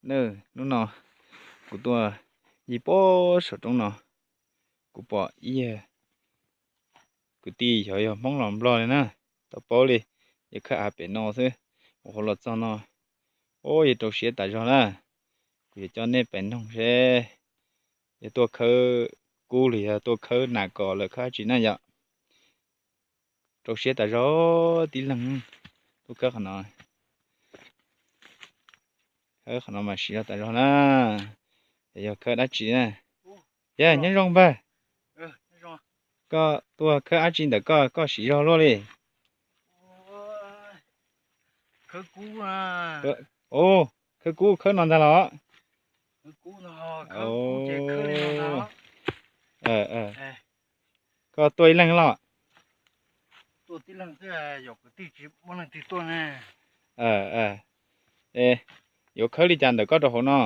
Hnub no kuv tuaj ncig pem saum roob no, kuv pom ib yawg kwv tij xyov yog Hmoob los Nplog li na, tsis paub li. Yog khawb av pem no xwb, ua hauv los txog no, ua yog rau siab tas zog na. Kuv yuav coj nej pais noog seb yog tuaj khawb kub los yog tuaj khawb nas kos lawm khawb dab tsi na yom. Rau siab tas zog, tib leeg tuaj khawb qhov no. Khawb qhov no mas siv zog tas zog na. Yog khawb dab tsi na? Yog nyob zoo npawg, koj tuaj khawb dab tsi ntawm koj, koj siv zog luaj li? Khawb kub, khawb no ntag los? Koj tuaj ib leeg los? Yuav khawb li cas ntawm koj rau hauv no?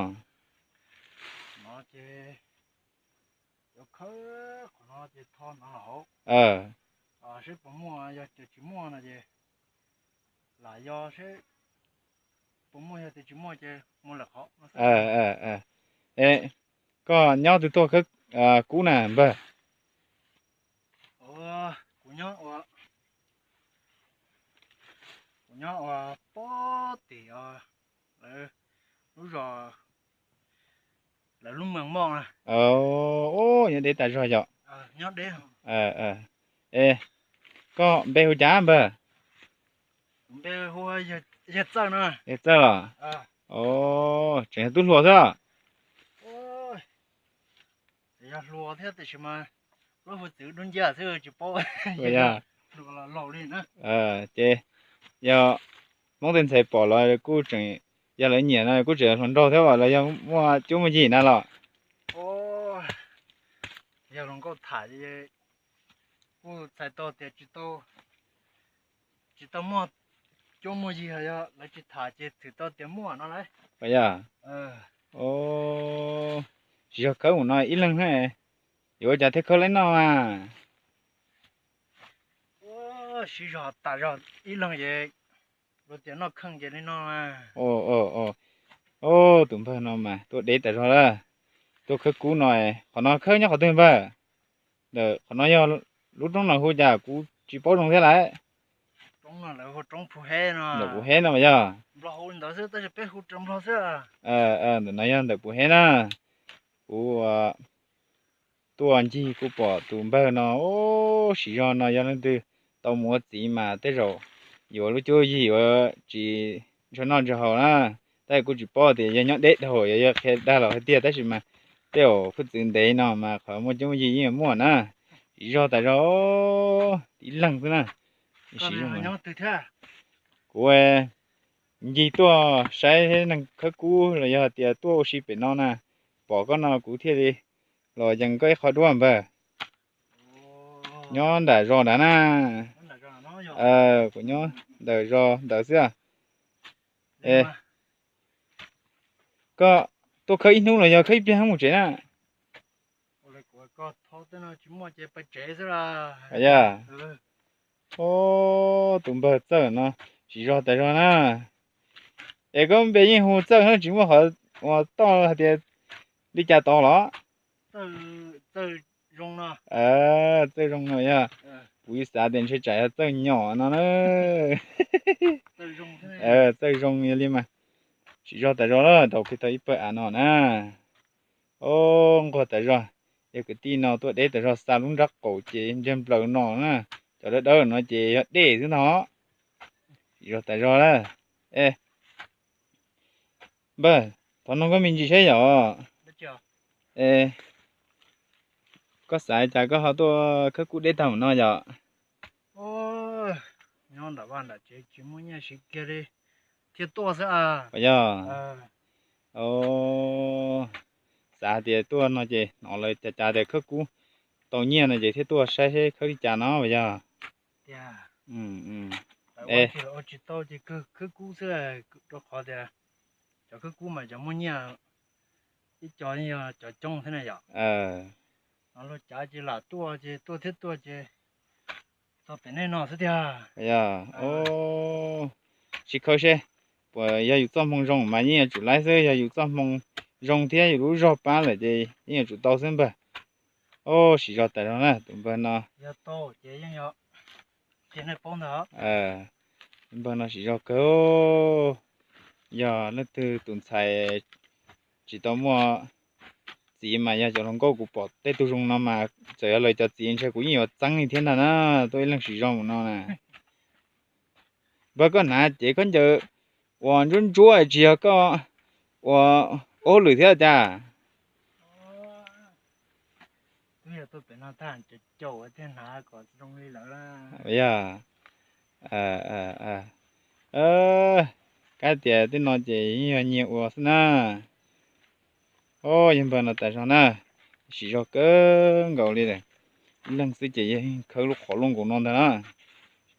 Koj nyob twg tuaj khawb kub na npawg? Kuv nyob ua pob tim lawv lub zos, lawv lub moos moj. Nyob deb tas zog yom? Es koj npe hu cas npawg? Yawg Txawj los? Tseem yog tub hluas xwb. Yog hluas thiab tiam sis mas lub hwj txwv dub nciab xwb tsis paub. Ces yog Hmoob tej ntxhais pom los kuj tseem, yog lawv nyiam no kuj tseem hluas nraug thiab los yog muaj cuab muaj yig na los? Yog hluas nkauj tham kuj txhais tau tias tsis tau muaj cuab muaj yig, yog lawv tsis tham ces txhais tau tias muaj no lauj. Yog, tsis yog khawb mus no ib leeg na, yuav ua cas thiaj khawb laib noj mas? Siv zog tas zog ib leeg ces luag tias noj kheej ces li no. Tus npawg no mas tuaj deb tas zog lawm, tuaj khawb kub no. Qhov no khawb nyob qhov twg npawg? Ntawm qhov no yog lub roob no hu cas kuv tsis paub zoo thiab lauj. Ntawm Pus Heb no mas yog. Ntawm no yog ntawm Pus Heb na. Kuv tuaj ncig kuj pom tus npawg no, siv zog no yog leej twg tau mus ua txiv mas tej zaum yuav lub cuab yig yuav tsis ntshaw noj ntshaw haus na. Tab kuv tsis paub tias yog nyob deb dhau yog qhia dag los hais tiag, tab sis mas tej zaum hwj txwv ntev no mas qhov muaj cuab muaj yig yeej muaj na. Siv zog tas zog, tib leeg xwb na. Kuv ncig tuaj saib neeg khawb kub los yog tias tuaj ua si pem no na, pom koj no kuv thiaj li los yees koj ib qho duab npawg. Nyob nram zos nrad na. Kuv nyob ntawm zos ntawd xwb. Koj tuaj khawb ib hnub los yog khawb ib pliag mus tsev na? Yog, tus npawg Txawj no siv zog tas zog na. Es koj npe yeej hu Txawj no tsis muaj qhov uas toj hais tias li cas tod los? Txawj Zoo no yog, kuv xav tias ntshe tsam yog Txawj Nyom no na. Txawj Zoo yog li mas. Siv zog tas zog na, rau plig tau ib pawg av no na. Nquag tas zog, yog kwv tij no tuaj deb tas zog xa lub nrab qaum ces ntseg nplaws no na. Cov dawb dawb no ces yog dej xwb no. Siv zog tas zog na. Npawg, thov nug koj me ntsis saib yom. Koj xav cas koj ho tuaj khawb kub deb tag mus no yom? Nyob nram vaj nram tsev tsis muaj nyiaj siv kiag li thiaj tuaj xwb. Yog, xav tias tuaj no ces hnov lawv cas cas tias khawb kub tau nyiaj no ces thiaj tuaj saib seb khawb li cas no as yog. Tsis tau ces khawb kub xwb, rau qhov tias cov khawb kub mas cov muaj nyiaj ib co yog cov coob thiab na yom. Luag cav ces lam tuaj ces tuaj thiab tuaj ces txog pem nej no xwb tiag. Yog, tsis khaws seb, Puas yog yus txoj hmoo zoo mas yeej yuav tsum laib xwb, yog yus txoj hmoo zoo thiab yus lub zog pab lawm ces yeej yuav tsum tau xwb npawg. Ov, siv zog tas zog na tus npawg no. Npawg no siv zog kawg. Yog leej twg tus ntxhais tsis tau muaj txiv mas yog cov hluas nkauj kuv pom tej tug zoo no mas txawm yog lawv cov txiv ntshe kuv yeej yuav txeeb li thiab ntag na. Tuaj ib leeg siv zog mus no na. Npawg koj hnav cev khaub ncaws uas ntsuab ntsuab tsis yog koj ua hauj lwm thiab cas? Yog, kab tias tej no ces yeej yog nyias ua xwb na. Ov, yog npawg no tas zog na, siv zog kawg nkaus li lawm. Ib leeg xwb ces yog khawb lub qhov luaj nkaus no ntag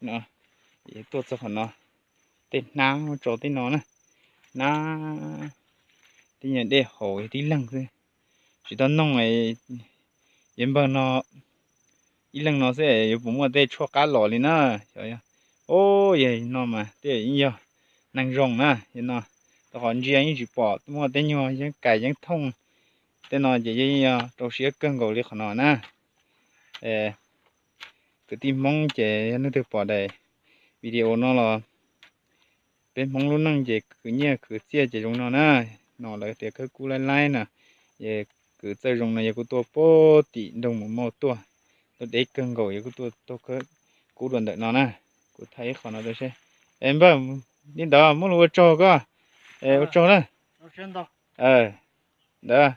na. Tuaj txog qhov no, tej hnab tso tej no na, hnab tej nyuag dej haus yog tib leeg xwb. Tsis tau noog, yog npawg no ib leeg no xwb yuav puas muaj tej tshuaj qab los li na. Ov, yog no mas tej yeej yog neeg zoo na, yog no rau qhov ntsia yeej tsis pom muaj tej nyuag yeeb kais yeeb thooj. Tej no ces yeej yog rau siab kawg nkaus li qhov no na. Kwv tij Hmoob ces yog leej twg pom daim video no los peb Hmoob lub neej ces khwv nyiaj khwv txiaj ces zoo no na. No lawv tias khawb kub laib laib na, es kwv txawj zoo no yog kuv tuaj pem tim nroog Mus Mauj tuaj, tuaj deb kawg nkaus yog kuv tuaj taug khawb kub dua ntawm no na. Kuv thaij ib qho no rau seb. Es npawg, li ntawd muab lus ua tsaug koj. Es ua tsaug na. Ntawd.